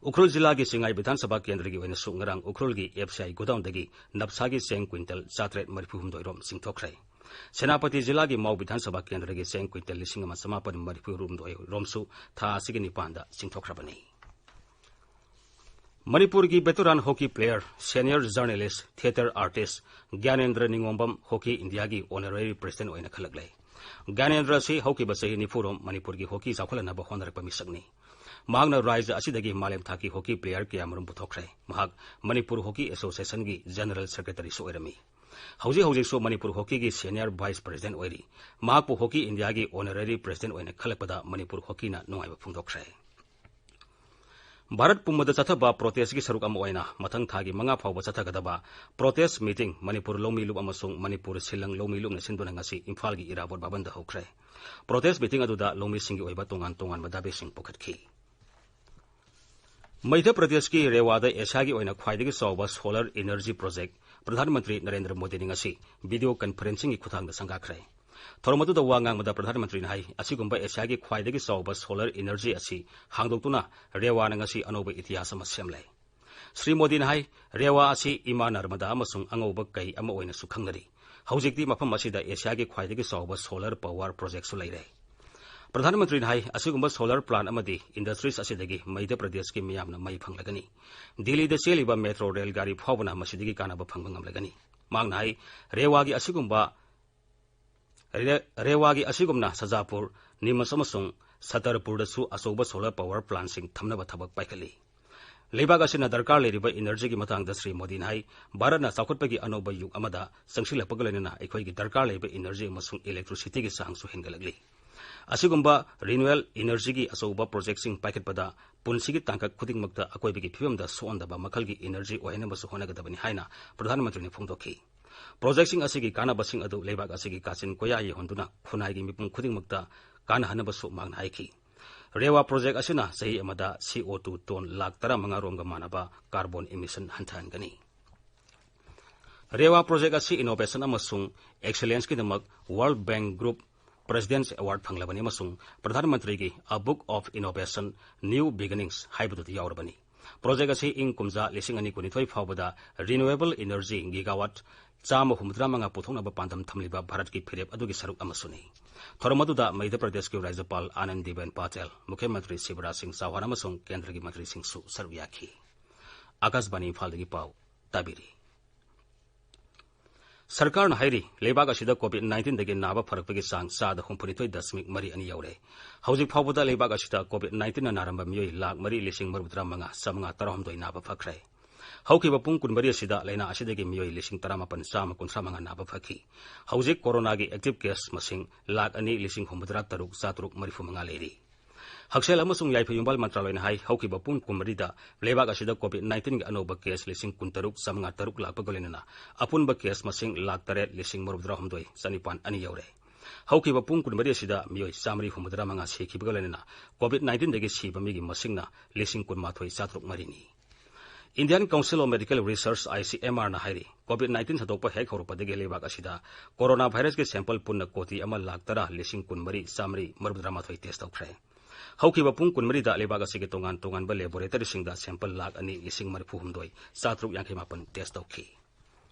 ꯎꯈ꯭ꯔꯨꯜ ꯖꯤꯂꯥꯒꯤ ꯆꯤꯡꯉꯥꯏ ꯕꯤꯙꯥꯟ ꯁꯚꯥ ꯀꯦꯟꯗ꯭ꯔꯒꯤ ꯑꯣꯏꯅꯁꯨ ꯉꯔꯥꯡ ꯎꯈ꯭ꯔꯨꯜꯒꯤ ꯑꯦꯐ ꯁꯤ ꯑꯥꯏ ꯒꯣꯗꯥꯎꯟꯗꯒꯤ ꯅꯞꯁꯥꯒꯤ ꯆꯦꯡ ꯀ꯭ꯋꯤꯟꯇꯜ ꯆꯥꯇ꯭ꯔꯦꯠ ꯃꯔꯤꯐꯨ ꯍꯨꯝꯗꯣꯏ ꯔꯣꯝ ꯆꯤꯡꯊꯣꯛꯈ꯭ꯔꯦ꯫ ꯁꯦꯅꯥꯄꯇꯤ ꯖꯤꯂꯥꯒꯤ ꯃꯥꯎ ꯕꯤꯙꯥꯟ ꯁꯚꯥ ꯀꯦꯟꯗ꯭ꯔꯒꯤ ꯆꯦꯡ ꯀ꯭ꯋꯤꯟꯇꯜ ꯂꯤꯁꯤꯡ ꯑꯃ ꯆꯃꯥꯄꯟ ꯃꯔꯤꯐꯨ ꯍꯨꯝꯗꯣꯏ ꯔꯣꯝꯁꯨ ꯊꯥ ꯑꯁꯤꯒꯤ ꯅꯤꯄꯥꯟꯗ ꯆꯤꯡꯊꯣꯛꯈ꯭ꯔꯕꯅꯤ꯫ ꯃꯅꯤꯄꯨꯔꯒꯤ veteran hockey player, senior journalist, theatre artist Gyanendra Ningombam hockey ꯏꯟꯗꯤꯌꯥꯒꯤ honorary president ꯑꯣꯏꯅ ꯈꯜꯂꯛꯂꯦ꯫ ꯒ꯭ꯌꯥꯅꯦꯟꯗ꯭ꯔ ꯑꯁꯤ ꯍꯧꯈꯤꯕ ꯆꯍꯤ ꯅꯤꯐꯨ ꯔꯣꯝ ꯃꯅꯤꯄꯨꯔꯒꯤ ꯍꯣꯀꯤ ꯆꯥꯎꯈꯠꯍꯟꯅꯕ ꯍꯣꯠꯅꯔꯛꯄ ꯃꯤꯁꯛꯅꯤ꯫ ꯃꯍꯥꯛꯅ ꯔꯥꯖ꯭ꯌ ꯑꯁꯤꯗꯒꯤ ꯃꯥꯂꯦꯝ ꯊꯥꯛꯀꯤ ꯍꯣꯀꯤ player ꯀꯌꯥꯃꯔꯨꯝ ꯄꯨꯊꯣꯛꯈ꯭ꯔꯦ꯫ ꯃꯍꯥꯛ ꯃꯅꯤꯄꯨꯔ ꯍꯣꯀꯤ ꯑꯦꯁꯣꯁꯤꯌꯦꯁꯟꯒꯤ ꯖꯦꯅꯔꯦꯜ ꯁꯦꯀ꯭ꯔꯦꯇꯔꯤꯁꯨ ꯑꯣꯏꯔꯝꯃꯤ꯫ ꯍꯧꯖꯤꯛ ꯍꯧꯖꯤꯛꯁꯨ ꯃꯅꯤꯄꯨꯔ ꯍꯣꯀꯤꯒꯤ senior vice president ꯑꯣꯏꯔꯤ꯫ ꯃꯍꯥꯛꯄꯨ ꯍꯣꯀꯤ ꯏꯟꯗꯤꯌꯥꯒꯤ honorary president ꯑꯣꯏꯅ ꯈꯜꯂꯛꯄꯗ ꯃꯅꯤꯄꯨꯔ ꯍꯣꯀꯤꯅ ꯅꯨꯡꯉꯥꯏꯕ ꯐꯣꯡꯗꯣꯛꯈ꯭ꯔꯦ꯫ ꯚꯥꯔꯠ ꯄꯨꯝꯕꯗ ꯆꯠꯊꯕ protestꯀꯤ ꯁꯔꯨꯛ ꯑꯃ ꯑꯣꯏꯅ ꯃꯊꯪ ꯊꯥꯒꯤ ꯃꯉꯥ ꯐꯥꯎꯕ ꯆꯠꯊꯒꯗꯕ protest meeting ꯃꯅꯤꯄꯨꯔ ꯂꯧꯃꯤ ꯂꯨꯞ ꯑꯃꯁꯨꯡ ꯃꯅꯤꯄꯨꯔ ꯁꯤꯜꯂꯪ ꯂꯧꯃꯤ ꯂꯨꯞꯅ ꯁꯤꯟꯗꯨꯅ ꯉꯁꯤ ꯏꯝꯐꯥꯜꯒꯤ ꯏꯔꯥꯕꯣꯠ ꯚꯕꯟꯗ ꯍꯧꯈ꯭ꯔꯦ꯫ Protest meeting ꯑꯗꯨꯗ ꯂꯧꯃꯤꯁꯤꯡꯒꯤ ꯑꯣꯏꯕ ꯇꯣꯉꯥꯟ ꯇꯣꯉꯥꯟꯕ ꯗꯥꯕꯤꯁꯤꯡ ꯄꯨꯈꯠꯈꯤ꯫ ꯃꯙ꯭ꯌ ꯄ꯭ꯔꯗꯦꯁꯀꯤ ꯔꯦꯋꯥꯗ ꯑꯦꯁꯤꯌꯥꯒꯤ ꯑꯣꯏꯅ ꯈ꯭ꯋꯥꯏꯗꯒꯤ ꯆꯥꯎꯕ solar energy project Pradhan Mantri Narendra ꯃꯣꯗꯤꯅ ꯉꯁꯤ video conferencingꯒꯤ ꯈꯨꯠꯊꯥꯡꯗ ꯁꯪꯒꯥꯈ꯭ꯔꯦ꯫ ꯊꯧꯔꯝ ꯑꯗꯨꯗ ꯋꯥ ꯉꯥꯡꯕꯗ ꯄ꯭ꯔꯙꯥꯟ ꯃꯟꯇ꯭ꯔꯤꯅ ꯍꯥꯏ, ꯑꯁꯤꯒꯨꯝꯕ ꯑꯦꯁꯤꯌꯥꯒꯤ ꯈ꯭ꯋꯥꯏꯗꯒꯤ ꯆꯥꯎꯕ solar energy ꯑꯁꯤ ꯍꯥꯡꯗꯣꯛꯇꯨꯅ ꯔꯦꯋꯥꯅ ꯉꯁꯤ ꯑꯅꯧꯕ ꯏꯇꯤꯍꯥꯁ ꯑꯃ ꯁꯦꯝꯂꯦ꯫ ꯁ꯭ꯔꯤ ꯃꯣꯗꯤꯅ ꯍꯥꯏ, ꯔꯦꯋꯥ ꯑꯁꯤ ꯏꯃꯥ ꯅꯔꯃꯗꯥ ꯑꯃꯁꯨꯡ ꯑꯉꯧꯕ ꯀꯩ ꯑꯃ ꯑꯣꯏꯅꯁꯨ ꯈꯪꯅꯔꯤ꯫ ꯍꯧꯖꯤꯛꯇꯤ ꯃꯐꯝ ꯑꯁꯤꯗ ꯑꯦꯁꯤꯌꯥꯒꯤ ꯈ꯭ꯋꯥꯏꯗꯒꯤ ꯆꯥꯎꯕ solar power projectꯁꯨ ꯂꯩꯔꯦ꯫ ꯄ꯭ꯔꯙꯥꯟ ꯃꯟꯇ꯭ꯔꯤꯅ ꯍꯥꯏ, ꯑꯁꯤꯒꯨꯝꯕ solar plant ꯑꯃꯗꯤ industries ꯑꯁꯤꯗꯒꯤ ꯃꯙ꯭ꯌ ꯄ꯭ꯔꯗꯦꯁꯀꯤ ꯃꯤꯌꯥꯝꯅ ꯃꯩ ꯐꯪꯂꯒꯅꯤ꯫ ꯗꯤꯜꯂꯤꯗ ꯆꯦꯜꯂꯤꯕ metro ꯔꯦꯜ ꯒꯥꯔꯤ ꯐꯥꯎꯕꯅ ꯃꯁꯤꯗꯒꯤ ꯀꯥꯟꯅꯕ ꯐꯪꯕ ꯉꯝꯂꯒꯅꯤ꯫ ꯃꯍꯥꯛꯅ ꯍꯥꯏ, ꯔꯦꯋꯥꯒꯤ ꯑꯁꯤꯒꯨꯝꯕ ꯔꯦ-, ꯔꯦꯋꯥꯒꯤ ꯑꯁꯤꯒꯨꯝꯅ ꯁꯖꯥꯄꯨꯔ, ꯅꯤꯃꯁ ꯑꯃꯁꯨꯡ ꯁꯇꯔꯄꯨꯔꯗꯁꯨ ꯑꯆꯧꯕ solar power plantꯁꯤꯡ ꯊꯝꯅꯕ ꯊꯕꯛ ꯄꯥꯏꯈꯠꯂꯤ꯫ ꯂꯩꯕꯥꯛ ꯑꯁꯤꯅ ꯗꯔꯀꯥꯔ ꯂꯩꯔꯤꯕ energyꯒꯤ ꯃꯇꯥꯡꯗ ꯁ꯭ꯔꯤ ꯃꯣꯗꯤꯅ ꯍꯥꯏ, ꯚꯥꯔꯠꯅ ꯆꯥꯎꯈꯠꯄꯒꯤ ꯑꯅꯧꯕ ꯌꯨꯒ ꯑꯃꯗ ꯆꯪꯁꯤꯜꯂꯛꯄꯒ ꯂꯣꯏꯅꯅ ꯑꯩꯈꯣꯏꯒꯤ ꯗꯔꯀꯥꯔ ꯂꯩꯕ energy ꯑꯃꯁꯨꯡ electricityꯒꯤ ꯆꯥꯡꯁꯨ ꯍꯦꯟꯒꯠꯂꯛꯂꯤ꯫ ꯑꯁꯤꯒꯨꯝꯕ renewable energyꯒꯤ ꯑꯆꯧꯕ projectꯁꯤꯡ ꯄꯥꯏꯈꯠꯄꯗ ꯄꯨꯟꯁꯤꯒꯤ ꯇꯥꯡꯀꯛ ꯈꯨꯗꯤꯡꯃꯛꯇ ꯑꯀꯣꯏꯕꯒꯤ ꯐꯤꯕꯝꯗ ꯁꯣꯛꯍꯟꯗꯕ ꯃꯈꯜꯒꯤ energy ꯑꯣꯏꯍꯟꯅꯕꯁꯨ ꯍꯣꯠꯅꯒꯗꯕꯅꯤ ꯍꯥꯏꯅ ꯄ꯭ꯔꯙꯥꯟ ꯃꯟꯇ꯭ꯔꯤꯅ ꯐꯣꯡꯗꯣꯛꯈꯤ꯫ Projectꯁꯤꯡ ꯑꯁꯤꯒꯤ ꯀꯥꯟꯅꯕꯁꯤꯡ ꯑꯗꯨ ꯂꯩꯕꯥꯛ ꯑꯁꯤꯒꯤ ꯀꯥꯆꯤꯟ ꯀꯣꯌꯥ ꯌꯧꯍꯟꯗꯨꯅ ꯈꯨꯟꯅꯥꯏꯒꯤ ꯃꯤꯄꯨꯝ ꯈꯨꯗꯤꯡꯃꯛꯇ ꯀꯥꯟꯅꯍꯟꯅꯕꯁꯨ ꯃꯍꯥꯛꯅ ꯍꯥꯏꯈꯤ꯫ ꯔꯦꯋꯥ project ꯑꯁꯤꯅ ꯆꯍꯤ ꯑꯃꯗ CO two ton ꯂꯥꯈ ꯇꯔꯥꯃꯉꯥ ꯔꯣꯝꯒ ꯃꯥꯟꯅꯕ carbon emission ꯍꯟꯊꯍꯟꯒꯅꯤ꯫ ꯔꯦꯋꯥ project ꯑꯁꯤ innovation ꯑꯃꯁꯨꯡ excellenceꯀꯤꯗꯃꯛ World Bank Group President's Award ꯐꯪꯂꯕꯅꯤ ꯑꯃꯁꯨꯡ ꯄ꯭ꯔꯙꯥꯟ ꯃꯟꯇ꯭ꯔꯤꯒꯤ A Book of Innovation, New Beginnings ꯍꯥꯏꯕꯗꯨꯗ ꯌꯥꯎꯔꯕꯅꯤ꯫ ꯄ꯭ꯔꯣꯖꯦꯛ ꯑꯁꯤ ꯏꯪ ꯀꯨꯝꯖꯥ ꯂꯤꯁꯤꯡ ꯑꯅꯤ ꯀꯨꯟꯅꯤꯊꯣꯏ ꯐꯥꯎꯕꯗ renewable energy gigawatt ꯆꯥꯝꯃ ꯍꯨꯝꯐꯨꯇꯔꯥ ꯃꯉꯥ ꯄꯨꯊꯣꯛꯅꯕ ꯄꯥꯟꯗꯝ ꯊꯝꯂꯤꯕ ꯚꯥꯔꯠꯀꯤ ꯐꯤꯔꯦꯞ ꯑꯗꯨꯒꯤ ꯁꯔꯨꯛ ꯑꯃꯁꯨꯅꯤ꯫ ꯊꯧꯔꯝ ꯑꯗꯨꯗ ꯃꯙ꯭ꯌ ꯄ꯭ꯔꯗꯦꯁꯀꯤ ꯔꯥꯖ꯭ꯌꯄꯥꯜ ꯑꯥꯅꯟꯗꯤꯕꯦꯟ ꯄꯥꯇꯦꯜ, ꯃꯨꯈ꯭ꯌ ꯃꯟꯇ꯭ꯔꯤ ꯁꯤꯕꯔꯥꯖ ꯁꯤꯡ ꯆꯧꯍꯥꯟ ꯑꯃꯁꯨꯡ ꯀꯦꯟꯗ꯭ꯔꯒꯤ ꯃꯟꯇ꯭ꯔꯤꯁꯤꯡꯁꯨ ꯁꯔꯨꯛ ꯌꯥꯈꯤ꯫ ꯑꯥꯀꯥꯁꯕꯥꯅꯤ ꯏꯝꯐꯥꯜꯗꯒꯤ ꯄꯥꯎ ꯇꯥꯕꯤꯔꯤ꯫ ꯁꯔꯀꯥꯔꯅ ꯍꯥꯏꯔꯤ, ꯂꯩꯕꯥꯛ ꯑꯁꯤꯗ COVID nineteenꯗꯒꯤ ꯅꯥꯕ ꯐꯔꯛꯄꯒꯤ ꯆꯥꯡ ꯆꯥꯗ ꯍꯨꯝꯐꯨꯅꯤꯊꯣꯏ ꯗꯁꯃꯤꯛ ꯃꯔꯤ ꯑꯅꯤ ꯌꯧꯔꯦ꯫ ꯍꯧꯖꯤꯛ ꯐꯥꯎꯕꯗ ꯂꯩꯕꯥꯛ ꯑꯁꯤꯗ COVID nineteenꯅ ꯅꯥꯔꯝꯕ ꯃꯤꯑꯣꯏ ꯂꯥꯈ ꯃꯔꯤ ꯂꯤꯁꯤꯡ ꯃꯔꯤꯐꯨꯇꯔꯥ ꯃꯉꯥ ꯆꯥꯃꯉꯥ ꯇꯔꯥꯍꯨꯝꯗꯣꯏ ꯅꯥꯕ ꯐꯈ꯭ꯔꯦ꯫ ꯍꯧꯈꯤꯕ ꯄꯨꯡ ꯀꯨꯟꯃꯔꯤ ꯑꯁꯤꯗ ꯂꯥꯏꯅꯥ ꯑꯁꯤꯗꯒꯤ ꯃꯤꯑꯣꯏ ꯂꯤꯁꯤꯡ ꯇꯔꯥꯃꯥꯄꯟ ꯆꯥꯝꯃ ꯀꯨꯟꯊ꯭ꯔꯥ ꯃꯉꯥ ꯅꯥꯕ ꯐꯈꯤ꯫ ꯍꯧꯖꯤꯛ ꯀꯣꯔꯣꯅꯥꯒꯤ active case ꯃꯁꯤꯡ ꯂꯥꯈ ꯑꯅꯤ ꯂꯤꯁꯤꯡ ꯍꯨꯝꯐꯨꯇꯔꯥ ꯇꯔꯨꯛ ꯆꯥꯇ꯭ꯔꯨꯛ ꯃꯔꯤꯐꯨ ꯃꯉꯥ ꯂꯩꯔꯤ꯫ ꯍꯛꯁꯦꯜ ꯑꯃꯁꯨꯡ ꯌꯥꯏꯐ ꯌꯨꯝꯕꯥꯜ ꯃꯟꯇ꯭ꯔꯥꯂꯣꯏꯅ ꯍꯥꯏ, ꯍꯧꯈꯤꯕ ꯄꯨꯡ ꯀꯨꯟꯃꯔꯤꯗ ꯂꯩꯕꯥꯛ ꯑꯁꯤꯗ COVID nineteenꯒꯤ ꯑꯅꯧꯕ case ꯂꯤꯁꯤꯡ ꯀꯨꯟꯇꯔꯨꯛ ꯆꯥꯃꯉꯥ ꯇꯔꯨꯛ ꯂꯥꯛꯄꯒ ꯂꯣꯏꯅꯅ ꯑꯄꯨꯟꯕ case ꯃꯁꯤꯡ ꯂꯥꯈ ꯇꯔꯦꯠ ꯂꯤꯁꯤꯡ ꯃꯔꯤꯐꯨꯇꯔꯥꯍꯨꯝꯗꯣꯏ ꯆꯅꯤꯄꯥꯟ ꯑꯅꯤ ꯌꯧꯔꯦ꯫ ꯍꯧꯈꯤꯕ ꯄꯨꯡ ꯀꯨꯟꯃꯔꯤ ꯑꯁꯤꯗ ꯃꯤꯑꯣꯏ ꯆꯥꯃꯔꯤ ꯍꯨꯝꯐꯨꯇꯔꯥ ꯃꯉꯥ ꯁꯤꯈꯤꯕꯒ ꯂꯣꯏꯅꯅ COVID nineteenꯗꯒꯤ ꯁꯤꯕ ꯃꯤꯒꯤ ꯃꯁꯤꯡꯅ ꯂꯤꯁꯤꯡ ꯀꯨꯟꯃꯥꯊꯣꯏ ꯆꯥꯇ꯭ꯔꯨꯛ ꯃꯔꯤꯅꯤ꯫ Indian Council of Medical Research, ICMRꯅ ꯍꯥꯏꯔꯤ, COVID nineteen ꯁꯟꯗꯣꯛꯄ ꯍꯦꯛ ꯍꯧꯔꯛꯄꯗꯒꯤ ꯂꯩꯕꯥꯛ ꯑꯁꯤꯗ ꯀꯣꯔꯣꯅꯥ ꯚꯥꯏꯔꯁꯀꯤ sample ꯄꯨꯟꯅ ꯀꯣꯇꯤ ꯑꯃ ꯂꯥꯈ ꯇꯔꯥ ꯂꯤꯁꯤꯡ ꯀꯨꯟꯃꯔꯤ ꯆꯥꯃꯔꯤ ꯃꯔꯤꯐꯨꯇꯔꯥꯃꯥꯊꯣꯏ test ꯇꯧꯈ꯭ꯔꯦ꯫ ꯍꯧꯈꯤꯕ ꯄꯨꯡ ꯀꯨꯟꯃꯔꯤꯗ ꯂꯩꯕꯥꯛ ꯑꯁꯤꯒꯤ ꯇꯣꯉꯥꯟ ꯇꯣꯉꯥꯟꯕ laboratoryꯁꯤꯡꯗ sample ꯂꯥꯈ ꯑꯅꯤ ꯂꯤꯁꯤꯡ ꯃꯔꯤꯐꯨꯍꯨꯝꯗꯣꯏ ꯆꯥꯇ꯭ꯔꯨꯛ ꯌꯥꯡꯈꯩ ꯃꯥꯄꯟ test ꯇꯧꯈꯤ꯫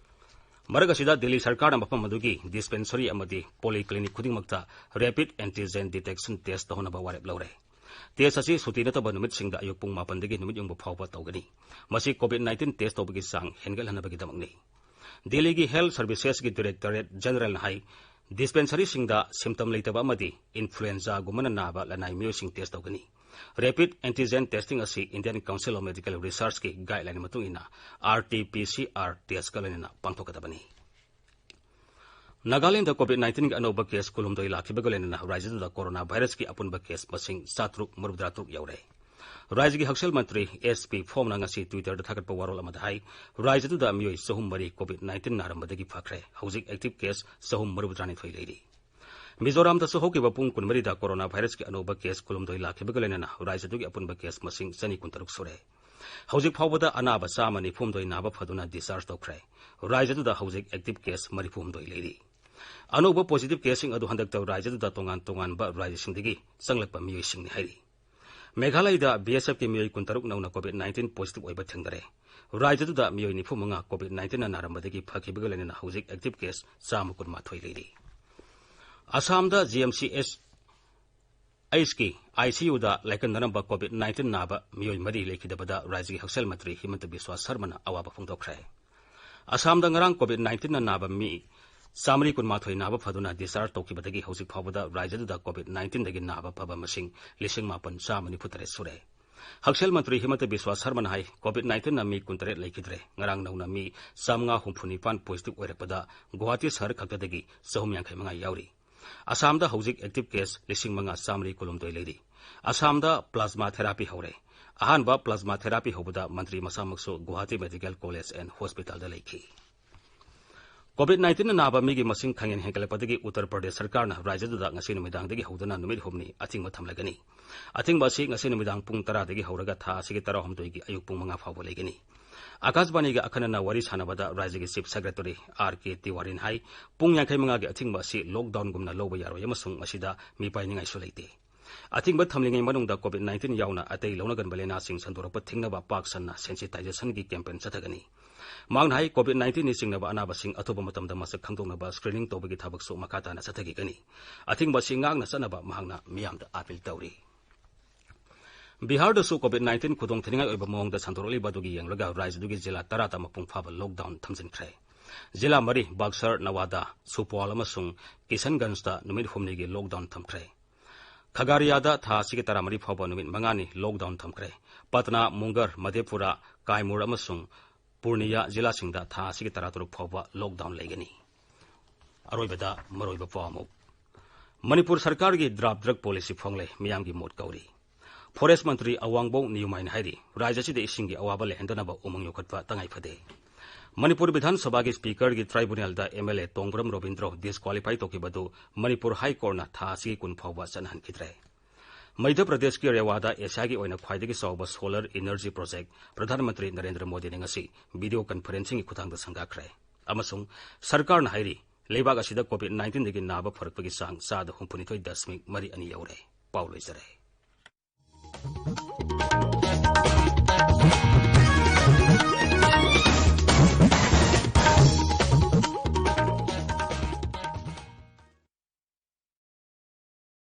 ꯃꯔꯛ ꯑꯁꯤꯗ ꯗꯤꯜꯂꯤ ꯁꯔꯀꯥꯔꯅ ꯃꯐꯝ ꯑꯗꯨꯒꯤ dispensary ꯑꯃꯗꯤ polyclinic ꯈꯨꯗꯤꯡꯃꯛꯇ rapid antigen detection test ꯇꯧꯍꯟꯅꯕ ꯋꯥꯔꯦꯞ ꯂꯧꯔꯦ꯫ Test ꯑꯁꯤ ꯁꯨꯇꯤ ꯅꯠꯇꯕ ꯅꯨꯃꯤꯠꯁꯤꯡꯗ ꯑꯌꯨꯛ ꯄꯨꯡ ꯃꯥꯄꯟꯗꯒꯤ ꯅꯨꯃꯤꯠ ꯌꯨꯡꯕ ꯐꯥꯎꯕ ꯇꯧꯒꯅꯤ꯫ ꯃꯁꯤ COVID nineteen test ꯇꯧꯕꯒꯤ ꯆꯥꯡ ꯍꯦꯟꯒꯠꯍꯟꯅꯕꯒꯤꯗꯃꯛꯅꯤ꯫ ꯗꯤꯜꯂꯤꯒꯤ Health Servicesꯀꯤ Directorate Generalꯅ ꯍꯥꯏ, dispensaryꯁꯤꯡꯗ symptom ꯂꯩꯇꯕ ꯑꯃꯗꯤ influenzaꯒꯨꯝꯕꯅ ꯅꯥꯕ ꯂꯅꯥꯏ ꯃꯤꯑꯣꯏꯁꯤꯡ test ꯇꯧꯒꯅꯤ꯫ Rapid antigen testing ꯑꯁꯤ Indian Council of Medical Researchꯀꯤ guideline ꯃꯇꯨꯡ ꯏꯟꯅ RT-PCR testꯀ ꯂꯣꯏꯅꯅ ꯄꯥꯡꯊꯣꯛꯀꯗꯕꯅꯤ꯫ ꯅꯥꯒꯥꯂꯦꯟꯗ COVID nineteenꯒꯤ ꯑꯅꯧꯕ case ꯀꯨꯟꯍꯨꯝꯗꯣꯏ ꯂꯥꯛꯈꯤꯕꯒ ꯂꯣꯏꯅꯅ ꯔꯥꯖ꯭ꯌꯗꯨꯗ ꯀꯣꯔꯣꯅꯥ ꯚꯥꯏꯔꯁꯀꯤ ꯑꯄꯨꯟꯕ case ꯃꯁꯤꯡ ꯆꯥꯇ꯭ꯔꯨꯛ ꯃꯔꯤꯐꯨꯇꯔꯥ ꯇꯔꯨꯛ ꯌꯧꯔꯦ꯫ ꯔꯥꯖ꯭ꯌꯒꯤ ꯍꯛꯁꯦꯜ ꯃꯟꯇ꯭ꯔꯤ S P Phomꯅ ꯉꯁꯤ Twitterꯗ ꯊꯥꯒꯠꯄ ꯋꯥꯔꯣꯜ ꯑꯃꯗ ꯍꯥꯏ, ꯔꯥꯖ꯭ꯌꯗꯨꯗ ꯃꯤꯑꯣꯏ ꯆꯍꯨꯝ ꯃꯔꯤ COVID nineteen ꯅꯥꯔꯝꯕꯗꯒꯤ ꯐꯈ꯭ꯔꯦ꯫ ꯍꯧꯖꯤꯛ active case ꯆꯍꯨꯝ ꯃꯔꯤꯐꯨꯇꯔꯥꯅꯤꯊꯣꯏ ꯂꯩꯔꯤ꯫ ꯃꯤꯖꯣꯔꯥꯝꯗꯁꯨ ꯍꯧꯈꯤꯕ ꯄꯨꯡ ꯀꯨꯟꯃꯔꯤꯗ ꯀꯣꯔꯣꯅꯥ ꯚꯥꯏꯔꯁꯀꯤ ꯑꯅꯧꯕ case ꯀꯨꯟꯍꯨꯝꯗꯣꯏ ꯂꯥꯛꯈꯤꯕꯒ ꯂꯣꯏꯅꯅ ꯔꯥꯖ꯭ꯌꯗꯨꯒꯤ ꯑꯄꯨꯟꯕ case ꯃꯁꯤꯡ ꯆꯅꯤ ꯀꯨꯟꯇꯔꯨꯛ ꯁꯨꯔꯦ꯫ ꯍꯧꯖꯤꯛ ꯐꯥꯎꯕꯗ ꯑꯅꯥꯕ ꯆꯥꯝꯃ ꯅꯤꯐꯨꯍꯨꯝꯗꯣꯏ ꯅꯥꯕ ꯐꯗꯨꯅ discharge ꯇꯧꯈ꯭ꯔꯦ꯫ ꯔꯥꯖ꯭ꯌꯗꯨꯗ ꯍꯧꯖꯤꯛ active case ꯃꯔꯤꯐꯨꯍꯨꯝꯗꯣꯏ ꯂꯩꯔꯤ꯫ ꯑꯅꯧꯕ positive caseꯁꯤꯡ ꯑꯗꯨ ꯍꯟꯗꯛꯇ ꯔꯥꯖ꯭ꯌꯗꯨꯗ ꯇꯣꯉꯥꯟ ꯇꯣꯉꯥꯟꯕ ꯔꯥꯖ꯭ꯌꯁꯤꯡꯗꯒꯤ ꯆꯪꯂꯛꯄ ꯃꯤꯑꯣꯏꯁꯤꯡꯅꯤ ꯍꯥꯏꯔꯤ꯫ ꯃꯦꯘꯥꯂꯌꯗ BSFꯀꯤ ꯃꯤꯑꯣꯏ ꯀꯨꯟꯇꯔꯨꯛ ꯅꯧꯅ COVID nineteen positive ꯑꯣꯏꯕ ꯊꯦꯡꯅꯔꯦ꯫ ꯔꯥꯖ꯭ꯌꯗꯨꯗ ꯃꯤꯑꯣꯏ ꯅꯤꯐꯨ ꯃꯉꯥ COVID nineteenꯅ ꯅꯥꯔꯝꯕꯗꯒꯤ ꯐꯈꯤꯕꯒ ꯂꯣꯏꯅꯅ ꯍꯧꯖꯤꯛ active case ꯆꯥꯝꯃ ꯀꯨꯟꯃꯥꯊꯣꯏ ꯂꯩꯔꯤ꯫ ꯑꯁꯥꯝꯗ GMCHꯀꯤ ICUꯗ ꯂꯥꯏꯀꯠꯅꯔꯝꯕ COVID nineteen ꯅꯥꯕ ꯃꯤꯑꯣꯏ ꯃꯔꯤ ꯂꯩꯈꯤꯗꯕꯗ ꯔꯥꯖ꯭ꯌꯒꯤ ꯍꯛꯁꯦꯜ ꯃꯟꯇ꯭ꯔꯤ ꯍꯤꯃꯟꯇ ꯕꯤꯁ꯭ꯋꯥ ꯁꯔꯃꯅ ꯑꯋꯥꯕ ꯐꯣꯡꯗꯣꯛꯈ꯭ꯔꯦ꯫ ꯑꯁꯥꯝꯗ ꯉꯔꯥꯡ COVID nineteenꯅ ꯅꯥꯕ ꯃꯤ ꯆꯥꯃꯔꯤ ꯀꯨꯟꯃꯥꯊꯣꯏ ꯅꯥꯕ ꯐꯗꯨꯅ discharge ꯇꯧꯈꯤꯕꯗꯒꯤ ꯍꯧꯖꯤꯛ ꯐꯥꯎꯕꯗ ꯔꯥꯖ꯭ꯌꯗꯨꯗ COVID nineteenꯗꯒꯤ ꯅꯥꯕ ꯐꯕ ꯃꯁꯤꯡ ꯂꯤꯁꯤꯡ ꯃꯥꯄꯟ ꯆꯥꯝꯃ ꯅꯤꯐꯨ ꯇꯔꯦꯠ ꯁꯨꯔꯦ꯫ ꯍꯛꯁꯦꯜ ꯃꯟꯇ꯭ꯔꯤ ꯍꯤꯃꯟꯇ ꯕꯤꯁ꯭ꯋꯥ ꯁꯔꯃꯅ ꯍꯥꯏ, COVID nineteenꯅ ꯃꯤ ꯀꯨꯟꯇꯔꯦꯠ ꯂꯩꯈꯤꯗ꯭ꯔꯦ꯫ ꯉꯔꯥꯡ ꯅꯧꯅ ꯃꯤ ꯆꯥꯃꯉꯥ ꯍꯨꯝꯐꯨ ꯅꯤꯄꯥꯟ positive ꯑꯣꯏꯔꯛꯄꯗ ꯒꯨꯋꯥꯍꯥꯇꯤ ꯁꯍꯔ ꯈꯛꯇꯗꯒꯤ ꯆꯍꯨꯝ ꯌꯥꯡꯈꯩ ꯃꯉꯥ ꯌꯥꯎꯔꯤ꯫ ꯑꯁꯥꯝꯗ ꯍꯧꯖꯤꯛ active case ꯂꯤꯁꯤꯡ ꯃꯉꯥ ꯆꯥꯃꯔꯤ ꯀꯨꯟꯍꯨꯝꯗꯣꯏ ꯂꯩꯔꯤ꯫ ꯑꯁꯥꯝꯗ plasma therapy ꯍꯧꯔꯦ꯫ ꯑꯍꯥꯟꯕ plasma therapy ꯍꯧꯕꯗ ꯃꯟꯇ꯭ꯔꯤ ꯃꯁꯥꯃꯛꯁꯨ ꯒꯨꯋꯥꯍꯥꯇꯤ Medical College and Hospitalꯗ ꯂꯩꯈꯤ꯫ COVID nineteenꯅ ꯅꯥꯕ ꯃꯤꯒꯤ ꯃꯁꯤꯡ ꯈꯪꯍꯦꯟ ꯍꯦꯟꯒꯠꯂꯛꯄꯗꯒꯤ ꯎꯠꯇꯔ ꯄ꯭ꯔꯗꯦꯁ ꯁꯔꯀꯥꯔꯅ ꯔꯥꯖ꯭ꯌꯗꯨꯗ ꯉꯁꯤ ꯅꯨꯃꯤꯗꯥꯡꯗꯒꯤ ꯍꯧꯗꯨꯅ ꯅꯨꯃꯤꯠ ꯍꯨꯝꯅꯤ ꯑꯊꯤꯡꯕ ꯊꯝꯂꯒꯅꯤ꯫ ꯑꯊꯤꯡꯕ ꯑꯁꯤ ꯉꯁꯤ ꯅꯨꯃꯤꯗꯥꯡ ꯄꯨꯡ ꯇꯔꯥꯗꯒꯤ ꯍꯧꯔꯒ ꯊꯥ ꯑꯁꯤꯒꯤ ꯇꯔꯥꯍꯨꯝꯗꯣꯏꯒꯤ ꯑꯌꯨꯛ ꯄꯨꯡ ꯃꯉꯥ ꯐꯥꯎꯕ ꯂꯩꯒꯅꯤ꯫ ꯑꯀꯥꯁꯕꯥꯅꯤꯒ ꯑꯈꯟꯅꯅ ꯋꯥꯔꯤ ꯁꯥꯟꯅꯕꯗ ꯔꯥꯖ꯭ꯌꯒꯤ Chief Secretary R K Tiwariꯅ ꯍꯥꯏ, ꯄꯨꯡ ꯌꯥꯡꯈꯩ ꯃꯉꯥꯒꯤ ꯑꯊꯤꯡꯕ ꯑꯁꯤ lockdownꯒꯨꯝꯅ ꯂꯧꯕ ꯌꯥꯔꯣꯏ ꯑꯃꯁꯨꯡ ꯃꯁꯤꯗ ꯃꯤꯄꯥꯏꯅꯤꯡꯉꯥꯏꯁꯨ ꯂꯩꯇꯦ꯫ ꯑꯊꯤꯡꯕ ꯊꯝꯂꯤꯉꯩ ꯃꯅꯨꯡꯗ COVID nineteen ꯌꯥꯎꯅ ꯑꯇꯩ ꯂꯧꯅꯒꯟꯕ ꯂꯥꯏꯅꯥꯁꯤꯡ ꯁꯟꯗꯣꯔꯛꯄ ꯊꯤꯡꯅꯕ ꯄꯥꯛ ꯁꯟꯅ sensitisation ꯒꯤ campaign ꯆꯠꯊꯒꯅꯤ꯫ ꯃꯍꯥꯛꯅ ꯍꯥꯏ, COVID nineteenꯅ ꯆꯤꯡꯅꯕ ꯑꯅꯥꯕꯁꯤꯡ ꯑꯊꯨꯕ ꯃꯇꯝꯗ ꯃꯁꯛ ꯈꯪꯗꯣꯛꯅꯕ screening ꯇꯧꯕꯒꯤ ꯊꯕꯛꯁꯨ ꯃꯈꯥ ꯇꯥꯅ ꯆꯠꯊꯈꯤꯒꯅꯤ꯫ ꯑꯊꯤꯡꯕ ꯑꯁꯤ ꯉꯥꯛꯅ ꯆꯠꯅꯕ ꯃꯍꯥꯛꯅ ꯃꯤꯌꯥꯝꯗ appeal ꯇꯧꯔꯤ꯫ ꯕꯤꯍꯥꯔꯗꯁꯨ COVID nineteen ꯈꯨꯗꯣꯡꯊꯤꯅꯤꯡꯉꯥꯏ ꯑꯣꯏꯕ ꯃꯑꯣꯡꯗ ꯁꯟꯗꯣꯔꯛꯂꯤꯕ ꯑꯗꯨꯒꯤ ꯌꯦꯡꯂꯒ ꯔꯥꯖ꯭ꯌꯗꯨꯒꯤ ꯖꯤꯂꯥ ꯇꯔꯥꯗ ꯃꯄꯨꯡ ꯐꯥꯕ lockdown ꯊꯝꯖꯤꯟꯈ꯭ꯔꯦ꯫ ꯖꯤꯂꯥ ꯃꯔꯤ, ꯕꯥꯛꯁꯔ, ꯅꯋꯥꯗꯥ, ꯁꯨꯄꯣꯜ ꯑꯃꯁꯨꯡ ꯀꯤꯁꯟꯒꯟꯖꯇ ꯅꯨꯃꯤꯠ ꯍꯨꯝꯅꯤꯒꯤ lockdown ꯊꯝꯈ꯭ꯔꯦ꯫ ꯈꯒꯥꯔꯤꯌꯥꯗ ꯊꯥ ꯑꯁꯤꯒꯤ ꯇꯔꯥꯃꯔꯤ ꯐꯥꯎꯕ ꯅꯨꯃꯤꯠ ꯃꯉꯥꯅꯤ lockdown ꯊꯝꯈ꯭ꯔꯦ꯫ ꯄꯠꯅꯥ, ꯃꯨꯡꯒꯔ, ꯃꯙꯦꯄꯨꯔꯥ, ꯀꯥꯏꯃꯨꯔ ꯑꯃꯁꯨꯡ ꯄꯨꯔꯅꯤꯌꯥ ꯖꯤꯂꯥꯁꯤꯡꯗ ꯊꯥ ꯑꯁꯤꯒꯤ ꯇꯔꯥꯇꯔꯨꯛ ꯐꯥꯎꯕ lockdown ꯂꯩꯒꯅꯤ꯫ ꯑꯔꯣꯏꯕꯗ ꯃꯔꯨꯑꯣꯏꯕ ꯄꯥꯎ ꯑꯃꯨꯛ꯫ ꯃꯅꯤꯄꯨꯔ ꯁꯔꯀꯥꯔꯒꯤ draft drug policy ꯐꯣꯡꯂꯦ, ꯃꯤꯌꯥꯝꯒꯤ ꯃꯣꯠ ꯀꯧꯔꯤ꯫ Forest ꯃꯟꯇ꯭ꯔꯤ ꯑꯋꯥꯡꯕꯧ ꯅꯤꯌꯨꯃꯥꯏꯅ ꯍꯥꯏꯔꯤ, ꯔꯥꯖ꯭ꯌ ꯑꯁꯤꯗ ꯏꯁꯤꯡꯒꯤ ꯑꯋꯥꯕ ꯂꯩꯍꯟꯗꯅꯕ ꯎꯃꯪ ꯌꯣꯛꯈꯠꯄ ꯇꯉꯥꯏ ꯐꯗꯦ꯫ ꯃꯅꯤꯄꯨꯔ ꯕꯤꯙꯥꯟ ꯁꯚꯥꯒꯤ speakerꯒꯤ tribunalꯗ MLA ꯇꯣꯡꯕ꯭ꯔꯝ ꯔꯣꯕꯤꯟꯗ꯭ꯔꯣ disqualify ꯇꯧꯈꯤꯕ ꯑꯗꯨ ꯃꯅꯤꯄꯨꯔ High Courtꯅ ꯊꯥ ꯑꯁꯤꯒꯤ ꯀꯨꯟ ꯐꯥꯎꯕ ꯆꯠꯅꯍꯟꯈꯤꯗ꯭ꯔꯦ꯫ ꯃꯙ꯭ꯌ ꯄ꯭ꯔꯗꯦꯁꯀꯤ ꯔꯦꯋꯥꯗ ꯑꯦꯁꯤꯌꯥꯒꯤ ꯑꯣꯏꯅ ꯈ꯭ꯋꯥꯏꯗꯒꯤ ꯆꯥꯎꯕ solar energy project Pradhan Mantri Narendra ꯃꯣꯗꯤꯅ ꯉꯁꯤ video conferencingꯒꯤ ꯈꯨꯠꯊꯥꯡꯗ ꯁꯪꯒꯥꯈ꯭ꯔꯦ꯫ ꯑꯃꯁꯨꯡ ꯁꯔꯀꯥꯔꯅ ꯍꯥꯏꯔꯤ, ꯂꯩꯕꯥꯛ ꯑꯁꯤꯗ COVID nineteenꯗꯒꯤ ꯅꯥꯕ ꯐꯔꯛꯄꯒꯤ ꯆꯥꯡ ꯆꯥꯗ ꯍꯨꯝꯐꯨꯅꯤꯊꯣꯏ ꯗꯁꯃꯤꯛ ꯃꯔꯤ ꯑꯅꯤ ꯌꯧꯔꯦ꯫ ꯄꯥꯎ ꯂꯣꯏꯖꯔꯦ꯫